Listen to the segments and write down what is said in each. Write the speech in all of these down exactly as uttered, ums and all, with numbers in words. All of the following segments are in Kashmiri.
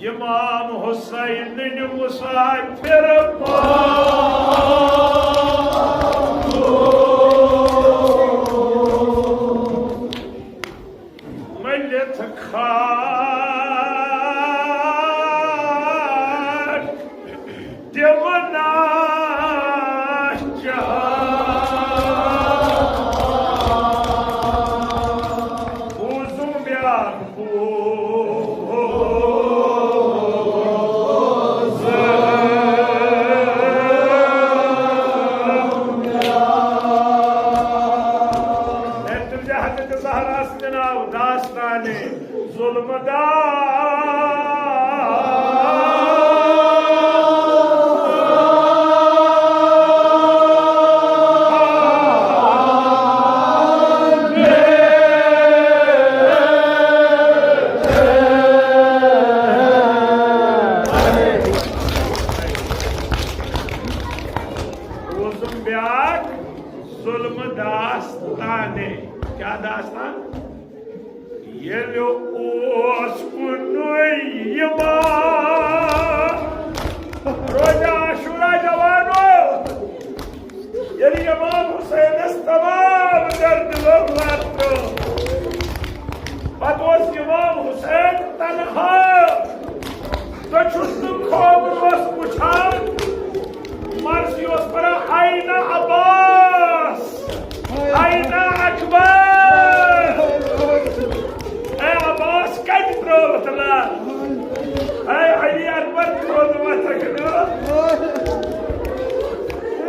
امام حسین نہِ مسافر ملت خاک دِونا چاہا۔ بوزُم بیاکھ بوز۔ ہے تُلہِ حضرت زہرا سٕنٛدِ ناو داستانِ ظلم داس۔ بوزُم بیاکھ ظلم داستانِ۔ کیٛاہ داستان؟ ییٚلہِ اوس کُنُے یِوان، روزِ عاشورا جوانو، ییٚلہِ امام حسینس تمام دردِ لوٚگ لتہٕ، پتہٕ اوس امام حسین تنہا۔ دٔچھُن تہٕ کھووُر اوس وٕچھان، مرثی اوس پران، "این عباس، این اکبر؟" اے عباس، کتہِ ترٲوتھ لال؟ اے علی اکبر، ترٲوتھ وتھکھ نہٕ؟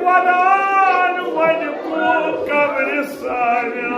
ودان وۄنۍ گوٚو قبرِ ساویل۔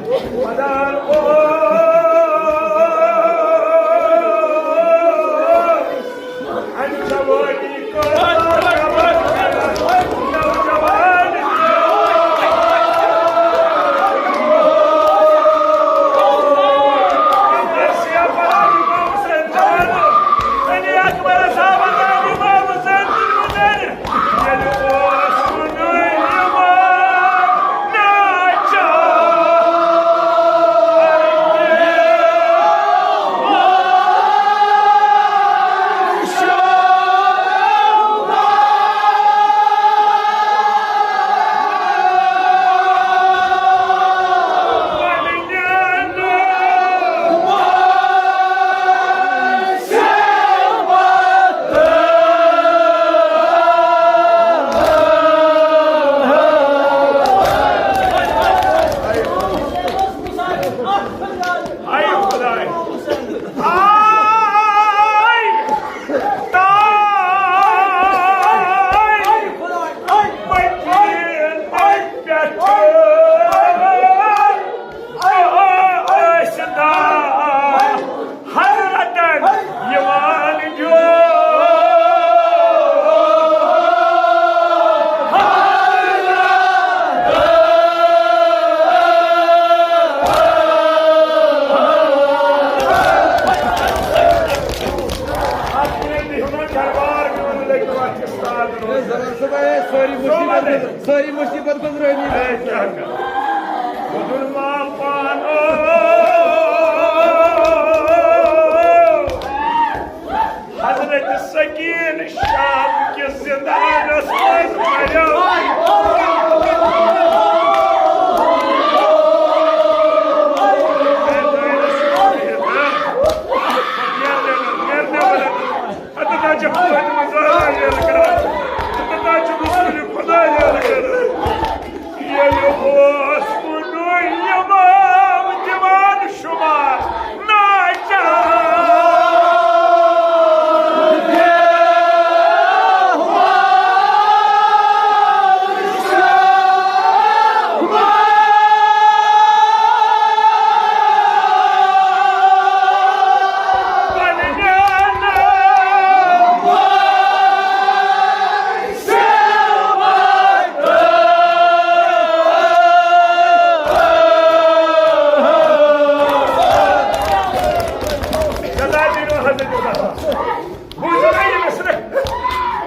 ودان اوس۔ امہِ جوانی کٔر نوجوان۔ علی اکبر صاحب، امام حسین۔ آے خداے۔ آے۔ تاے۔ مدیٖنہٕ پٮ۪ٹھٕ۔ ٲسۍ دا حضرتن یِوان دیو۔ دربار میون لٔگۍ وَتھِ سادٕ روزنس۔ سٲری مُصیبت، سٲری مُصیبت گُزرٲومٕتۍ۔ اے کیٛاہ کَرٕ؟ وۄدُن ما پانو۔ حضرت سکین شام کِس زندانس منٛز مریو۔ حضرت چھِ خۄدایہِ منٛز واریاہ ییٚلہِ کران۔ حضرت چھِ رسول خۄدایہِ ییٚلہِ کران۔ ییٚلہِ اوس کُنُے اِمام دِوان شُمار ناچار۔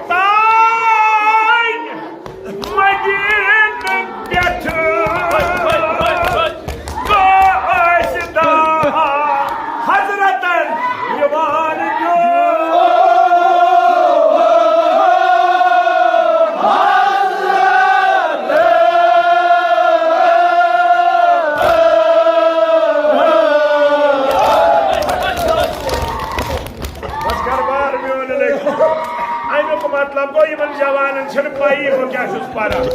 تانۍ مدیٖنہٕ پٮ۪ٹھٕ کٲنٛسہِ دا حضرتن یِوان دیو۔ بس گربار میون لٔگۍ۔ اَمیُک مطلب گوٚو، یِمن جوانن چھنہٕ پَیی بہٕ کیٛاہ چھُس پران۔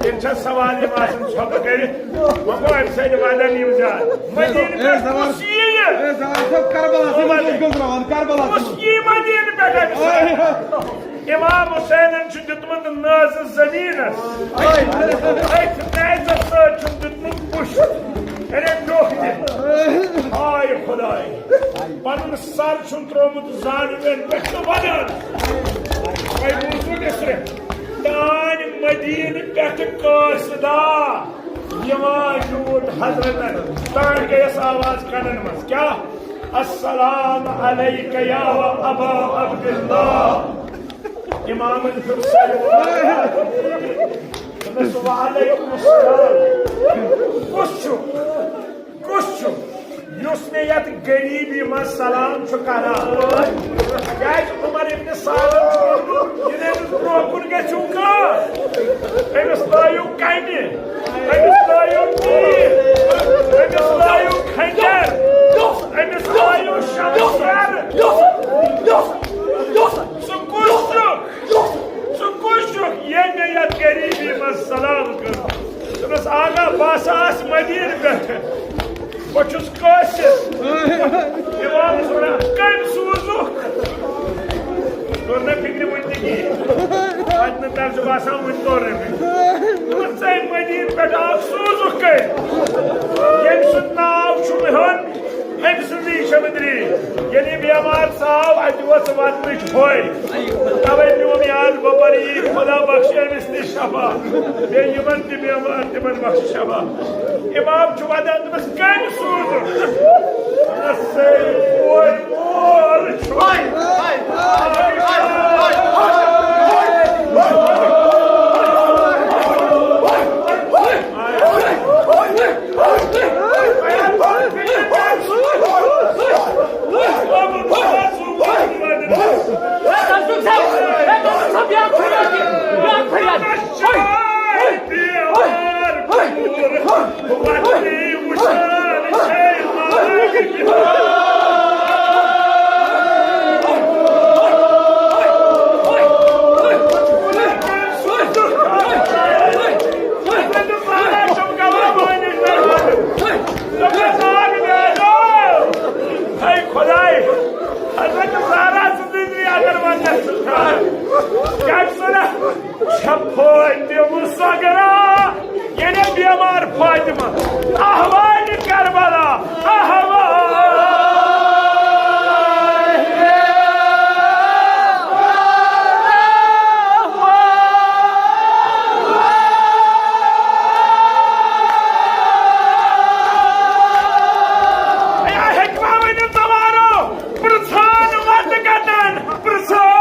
تِم چھا سوال یِم آسان ژھۄپہٕ کٔرِتھ؟ وۄنۍ گوٚو اَمہِ سۭتۍ ودان یِم زیادٕ۔ مدیٖنہٕ پٮ۪ٹھ کُس یِیہِ؟ اے زمان صٲب، کربلاسٕے منٛز اوس گُزران، کربلاسٕے منٛز۔ کُس یِیہِ مدیٖنہٕ پٮ۪ٹھ اَمہِ سۭتۍ؟ امام حسینن چھُ دیُتمُت نازٕ زٔمیٖنس، أتھۍ نازس سۭتۍ چھُن دیُتمُت پُشت۔ یعنی ڈوکھ دِتھ۔ ہاے خداے، پنُن سر چھُن تروومُت زانٛگن پٮ۪ٹھ تہٕ ونان۔ وۄنۍ بوٗزوٕ مےٚ صرف، تانۍ مدیٖنہٕ پٮ۪ٹھٕ قٲصدا یِوان یوٗت حضرتن۔ تانۍ گٔیس آواز کنن منٛز، کیٛاہ؟ السلام علیک یا ابا عبداللہ۔ امامن پھِر سر۔ دوٚپنس، وعلیکم السلام۔ کُس چھُ؟ کُس چھُ؟ یُس مےٚ یتھ غریٖبی منٛز سلام چھُ کران؟ کیٛازِ عمر ابن سعدن چھُ ووٚنمُت، ییٚلہِ أمِس برونٛہہ کُن گژھِو کانٛہہ، أمِس لٲیِو کنہِ، أمِس لٲیِو تیٖر، أمِس لٲیِو کھنجر، أمِس لٲیِو شمشیر۔ ژٕ کُس چھُکھ؟ ژٕ کُس چھُکھ؟ ییٚمۍ مےٚ یتھ غریٖبی منٛز سلام کٔر۔ دوٚپنس، آقا، بہٕ ہسا آس مدیٖنہٕ پٮ۪ٹھ۔ بہٕ چھُس قٲصد۔ امامس وَنان، کٔمۍ سوٗزُکھ؟ دوٚپ، نہ، فِکرِ وُنہِ تہِ کِہیٖنۍ۔ اتھ نہٕ ترجمہٕ آسان وُنہِ توٚرنٕے۔ دوٚپُن، ژے مدیٖنہٕ پٮ۪ٹھ آو سوٗزُکھ کٔمۍ؟ ییٚمۍ سُنٛد ناو چھُ مےٚ ہیوٚن، أمۍ سٕنٛزٕے چھےٚ مےٚ دِلہِ۔ ییٚلہِ یہِ بٮ۪مار ژاو، اَتہِ اوس ودنٕچ ہوے۔ توے میون یار، بہٕ پرٕ یی، خدا بخشہِ أمِس تہِ شفا۔ بیٚیہِ یِمن تہِ بٮ۪مار، تِمن بخشہِ شفا۔ امام چھُ ودان، دوٚپمس، کٔمۍ سوٗزُکھ؟ دوٚپمس، سٲری بوے مول چھُ۔ ہے خداے، حضرت زہرا سٕنٛدٕے اگر وۄنۍ گژھِ خانہ، کیٛاہ چھُ وَنان؟ چھےٚ فاطمہ صغرا، یعنی بیمار فاطمہ، احوال کربلا، احوال۔ ہے، ہیٚکہِ ما ؤنِتھ زمانو؟ پرٛژھان وَتہٕ کَتَن، پرٛژھان۔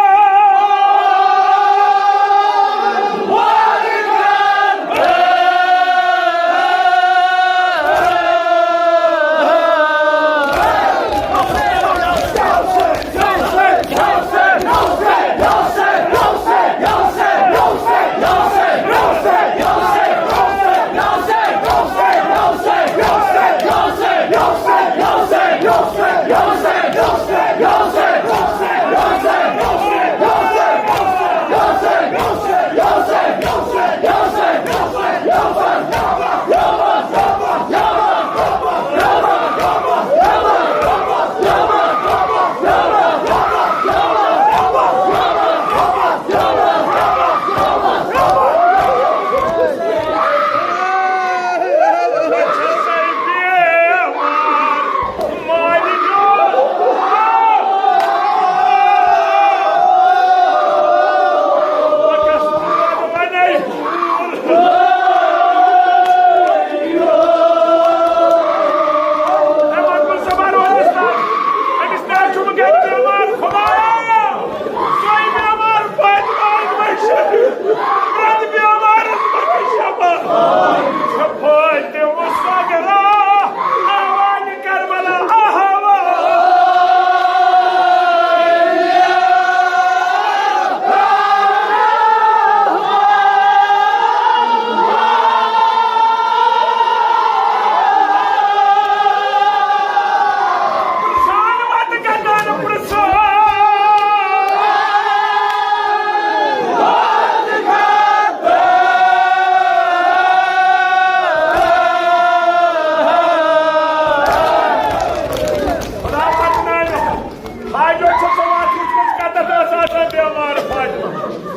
حاجو چھُ سُہ وَتھ وٕچھمٕژ، کَتَتھ ٲس آسان بٮ۪مار فاطمہ۔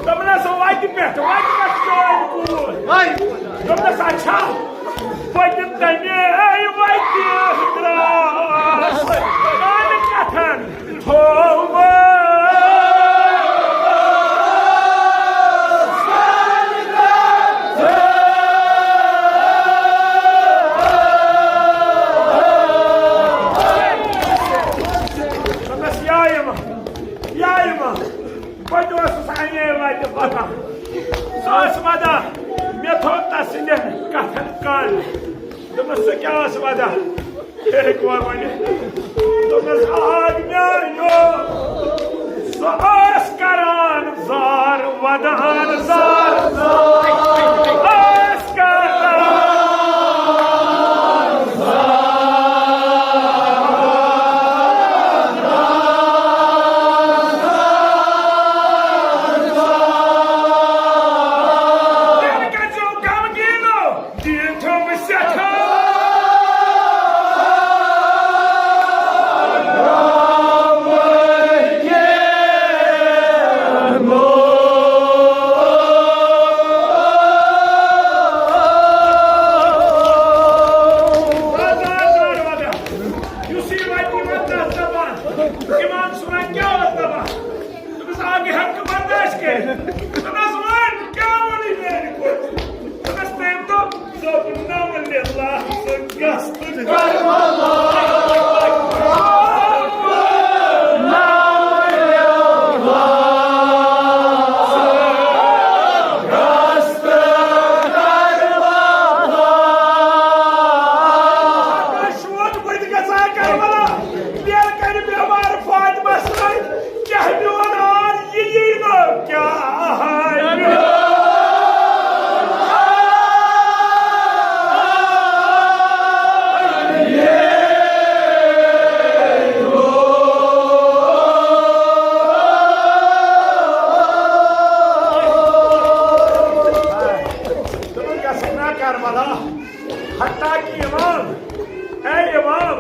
دوٚپنَس، وَتہِ پٮ۪ٹھ، وَتہِ پٮ۪ٹھ چٲنۍ کوٗر۔ دوٚپنَس، اچھا، پٔتِم تَمے وَتہِ درٛاس۔ پانہٕ کَتھَن تھوٚومُت۔ دوٚپنَس، یا یِمہٕ، یا یِمہٕ، بہٕ تہِ اوسُس اَمے وَتہِ پَکان۔ سُہ اوس وَدان، مےٚ تھوٚو تَس سٕنٛدٮ۪ن کَتھَن کَن۔ دوٚپمَس، ژٕ کیٛاہ ٲس وَدان؟ ہیٚکوا ؤنِتھ؟ دوٚپمَس، آ، میٛانیو، سُہ ٲس کَران زار، وَدان زار، ٲس کَران۔ تیٚلہِ کَتہِ چھُو غمگیٖنو؟ دیٖن تھوٚو مےٚ سٮ۪ٹھاہ۔ شوق بہٕ تہِ گژھٕ ہا کربلا، بیٚیہِ کرِ بیمار فاطمہ سۭتۍ، کیٛاہ میون آر یہِ یی نہٕ، کیٛاہ ہاے میون دوٚپُن، گژھکھ نا کربلا؟ حتیٰ کہ امام، اے امام،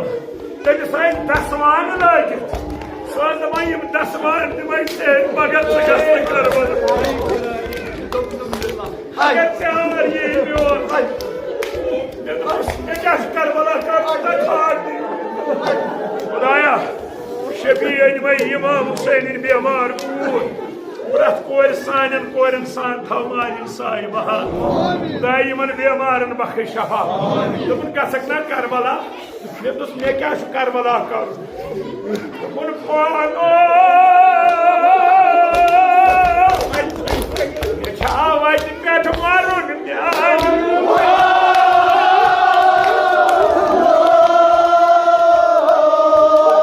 تٔمِس آیہِ دسوانہٕ لٲگِتھ۔ سُہ ٲس دَپان، یِم دسوانہٕ دِمَے ژےٚ، مگر ژٕ گژھ نہٕ کربلا۔ اگر ژےٚ آر یی میون۔ مےٚ دوٚپُس، مےٚ کیٛاہ چھُ کربلا کرُن؟ تَتہِ ژھانٛڈ۔ خدایا، شفیع أنۍ وۄنۍ امام حسینٕنۍ بیمار کوٗر۔ پرٛٮ۪تھ کورِ سانٮ۪ن کورٮ۪ن سان تھاو مالِنۍ سایہِ بہار۔ خدایا، یِمن بیمارن بخش شفا۔ دوٚپُن، گژھکھ نا کربلا؟ مےٚ دوٚپُس، مےٚ کیٛاہ چھُ کربلا کرُن؟ دوٚپُن، پانہٕ مےٚ چھا وتہِ پٮ۪ٹھ مرُن؟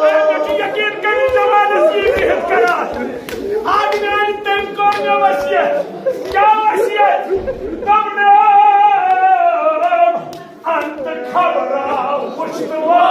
مےٚ چھُ یقیٖن کٔرِو زمانس یی بِہِتھ کران۔ آ میٛانہِ تٔمۍ کٔر مےٚ وصیت۔ کیٛاہ وصیت؟ دوٚپنَم، انت خبرا وُچھ تہٕ وَن۔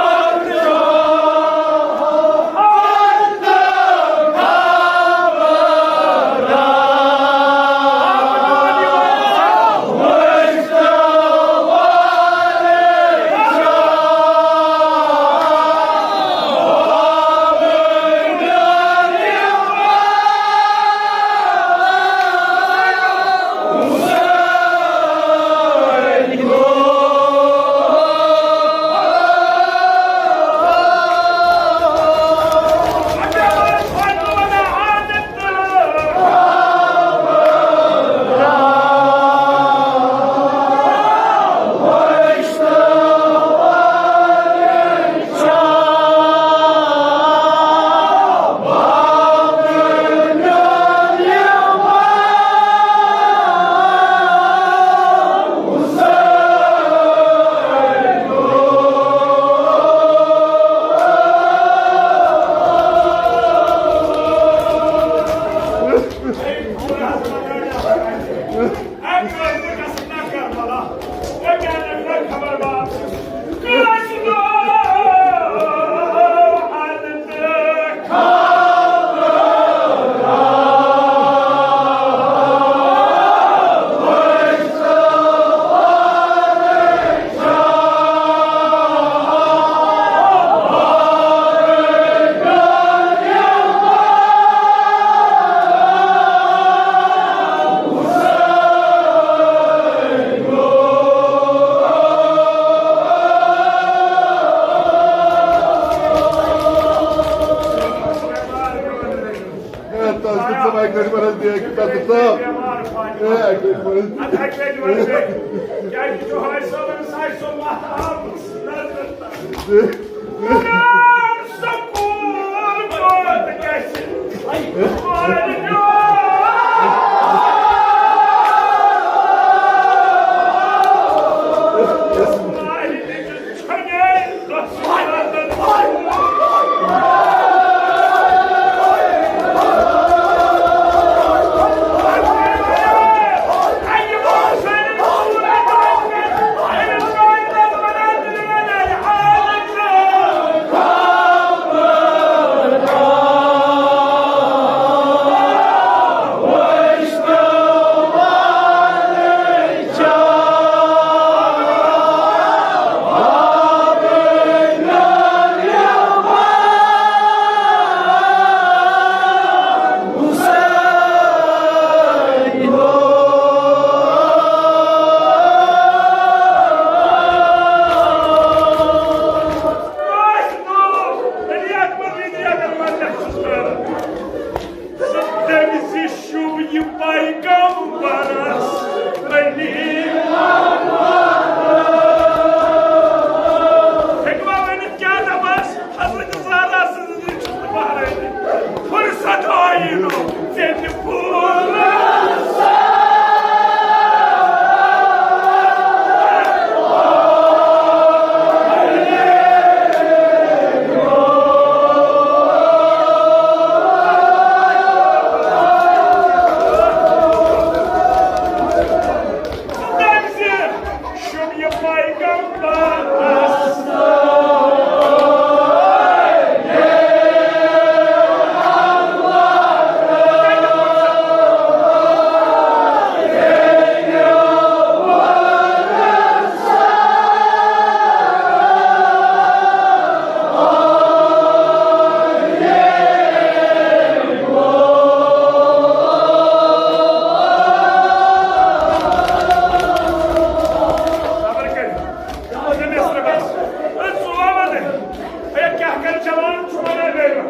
جوان چھُ وَنان، بیگم،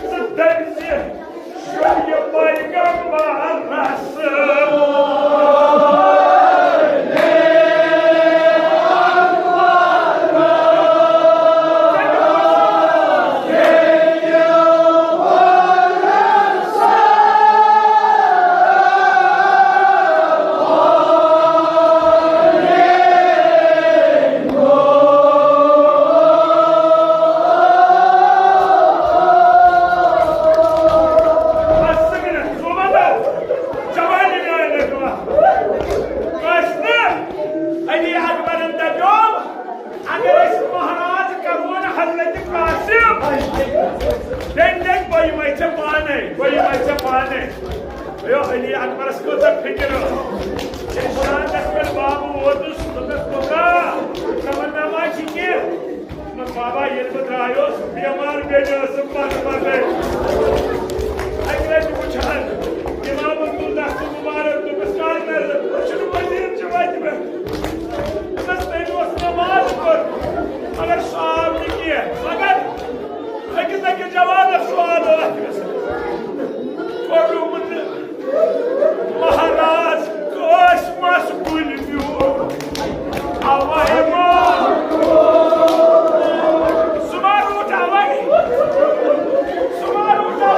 ژٕ دٔپۍ زِ شُرۍ پیغمبرس۔ علی اکبرن دپیوم، اگر أسۍ مہراز کرون حضرت قاسم، تیٚلہِ دِکھ بہٕ یِمے ژےٚ پانے، بہٕ یِمے ژےٚ پانے۔ یو علی اکبرس کۭژاہ فکر ٲس۔ ییٚلہِ برانڈس پٮ۪ٹھ بابہٕ ووتُس، دوٚپنس، "بُکا، تمنا ما چھِ کینٛہہ؟" دوٚپنس، "بابا، ییٚلہِ بہٕ درٛایوس، بٮ۪مار بیٚنہِ ٲسٕم پتہٕ پتَے۔" اَکہِ لٹہِ وٕچھان، امام عبداللہ سُنٛد مُبارک، دوٚپنس، "کر نظر، وٕچھُن وزیٖر چھُ وتہِ مےٚ۔" دوٚپنس، "تٔمۍ اوس نماز پٔر، مگر سُہ آو نہٕ کینٛہہ، مگر أکِس أکِس جوانس سُہ آو ٲخرس۔" کوٚرُم نہٕ مہراز کٲنٛسہِ مس کُلۍ میوٗٹھ۔ اوا اِمام۔ سُہ ما روٗٹ اوے؟ سُہ ما روٗٹ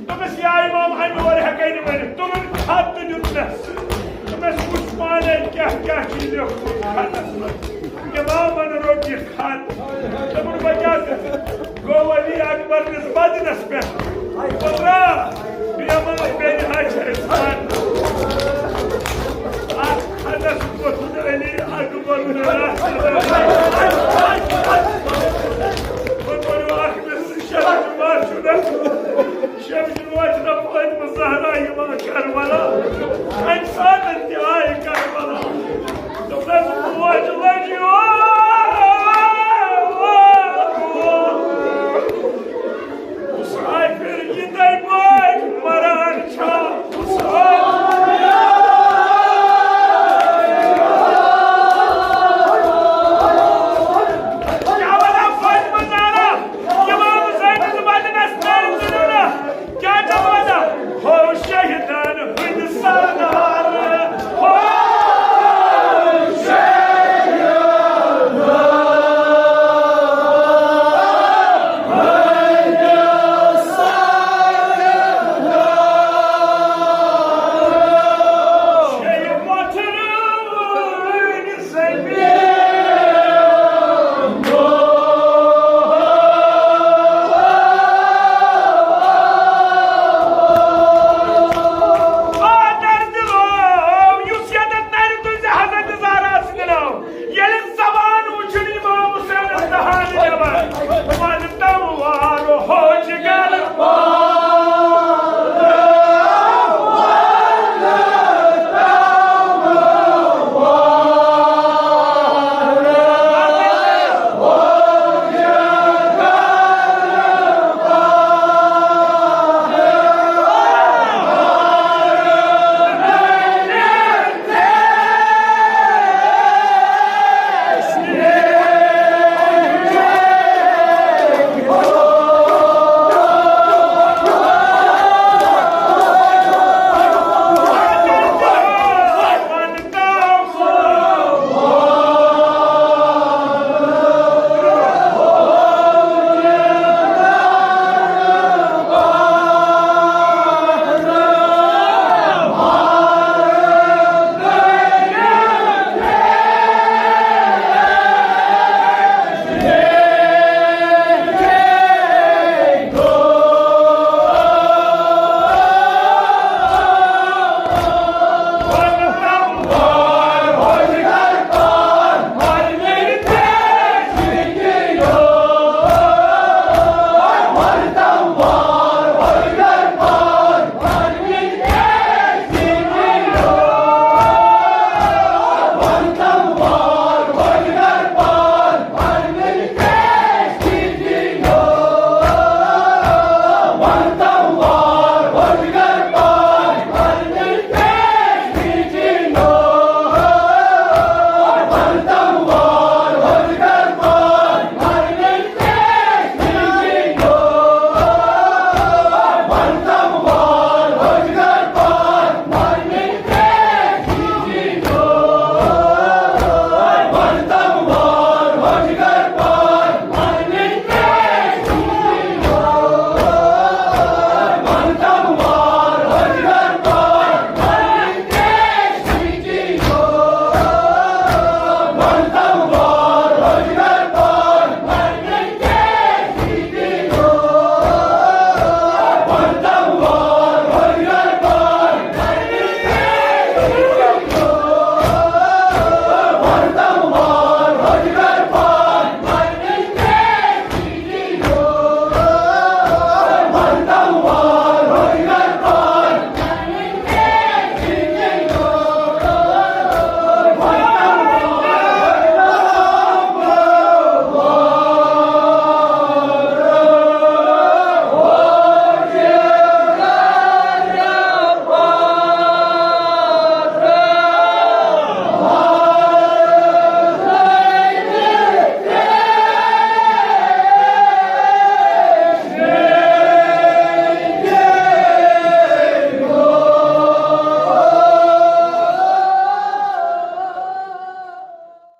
دوٚپمَس، "یا امام، امہِ اورٕ ہٮ۪کَے نہٕ ؤنِتھ۔" تُلُن خط تہٕ دیُت مےٚ۔ دوٚپمَس، "وٕچھ پانَے کیٛاہ کیٛاہ چھُ لیوٚکھمُت خطَس منٛز۔" امامَن روٚٹ یہِ خط۔ دوٚپُن، "وۄنۍ کیٛاہ کَرٕ؟" گوٚو علی اکبر نِس بدنَس پٮ۪ٹھ۔ پترا، بیمار بیٚیہِ حظ چھِ أسۍ پانہٕ۔ اَتھ خطَس ووٚتھُن علی اکبر نِس۔